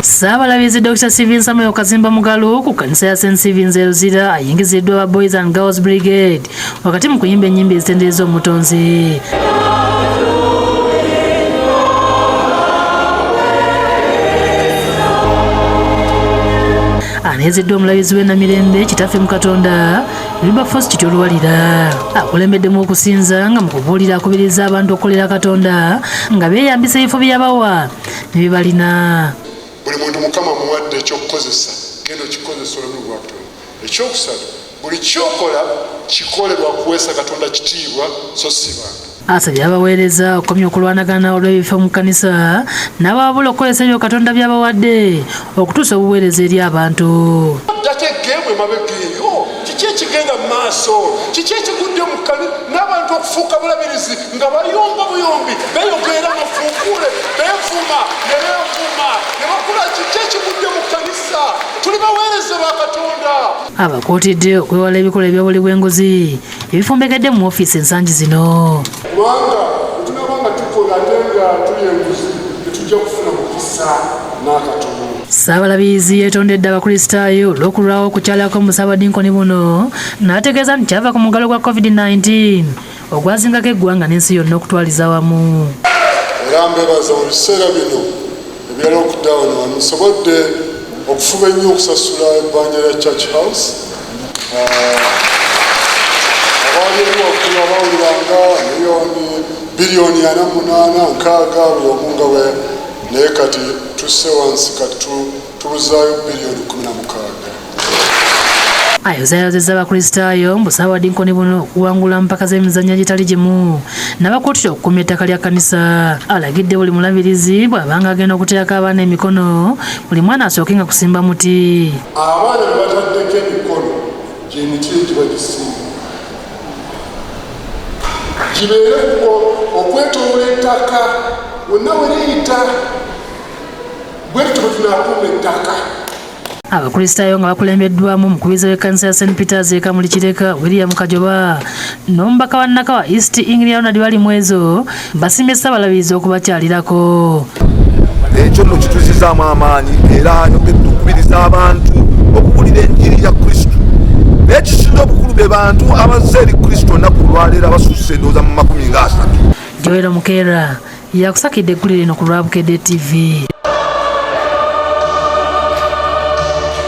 Ssaabalabirizi Dr. Stephen Samuel Kazimba Mugalu ku kkanisa ya St. Stephen's e Luzira ayingiziddwa aba Boys and Girls Brigade wakati mu kuyimba ennyimba ezitendereza omutonzi. Aneezeddwa omulabirizi w'e Namirembe Kitaffe mu Katonda Wilberforce Kityo Luwalira akulembeddemu okusinza nga mu kubuulira akubiriza abantu okukolera Katonda nga beeyambisa ebifo bye yabawa ne bye balina. Buli muntu Mukama amuwadde ekyokukozesa, genda okikozesa oleme gwa Katonda. Ekyokusatu, buli kyokola kikole lwa kuweesa Katonda kitiibwa so si bantu. Asabye abaweereza okukomya okulwanagana olw'ebifo mu kkanisa n'abawabula okukozesa ebyo Katonda by'abawadde okutuusa obuweereza eri abantu. Ddako eggeemu emabega eyo, kiki ekigenda mu maaso? Kiki ekigudde mu kkanisa n'abantu okufuuka bulabirizi nga bayomba buyombi, beeyogerera amafuukuule, beevuma ne beevuma ne bakola? Kiki ekigudde mu kkanisa? Tuli baweereza ba Katonda. Abakuutidde okwewala ebikolwa eby'obuli bw'enguzi ebifumbekedde mu ofiisi ensangi zino. Kubanga bwe tunaaba nga tukola ate nga tulya enguzi, tetujja kufuna mukisa n'akatono. Ssaabalabirizi yeetondedde Abakristaayo olw'okulwawo okukyalako mu Ssaabadinkoni buno n'ategeeza nti kyava ku muggalo gwa COVID-19 ogwazingako eggwanga n'ensi yonna okutwaliza awamu. Era mbebaza mu biseera bino ebya lockdown musobodde okufuba ennyo okusasula ebbanja lya Church House. Abaali eri waggulu abawuliranga miliyoni biliyoni 48 6 buli omu nga bwe, naye kati tusse wansi, kati tubuzaayo biliyoni 16. Ayozaayozezza Abakristaayo mbu Ssaabadinkoni buno okuwangula mpaka z'emizannyo egitali gimu n'abakuutira okukuuma ettaka lya kkanisa. Alagidde buli mulabirizi bw'abanga agenda okuteekako abaana emikono, buli mwana asooke nga kusimba muti. Abaana be bataddeko emikono gy'emiti egiba gisimba gibeere okwetooloola ettaka wonna we liyita, bwe tutyo bwe tunaakuuma ettaka. Abakristaayo nga bakulembeddwamu omukubiriza w'ekkanisa ya St Peters e Kamuli Kireka William Kajoba n'omubaka wa Nakawa East Ingria Ronald Balimwezo basiimye Ssaabalabirizi okubakyalirako. Ekyo nno kituzizaamu amaanyi era ayongedde okukubiriza abantu okuwulira enjiri ya Kristo. Naye ekisinga obukulu be bantu abazze eri Kristo olunaku olwaleero abasusse endowooza mu 30. Joel Mukeera yakusakidde eggulire lino ku lwa Bukedde TV.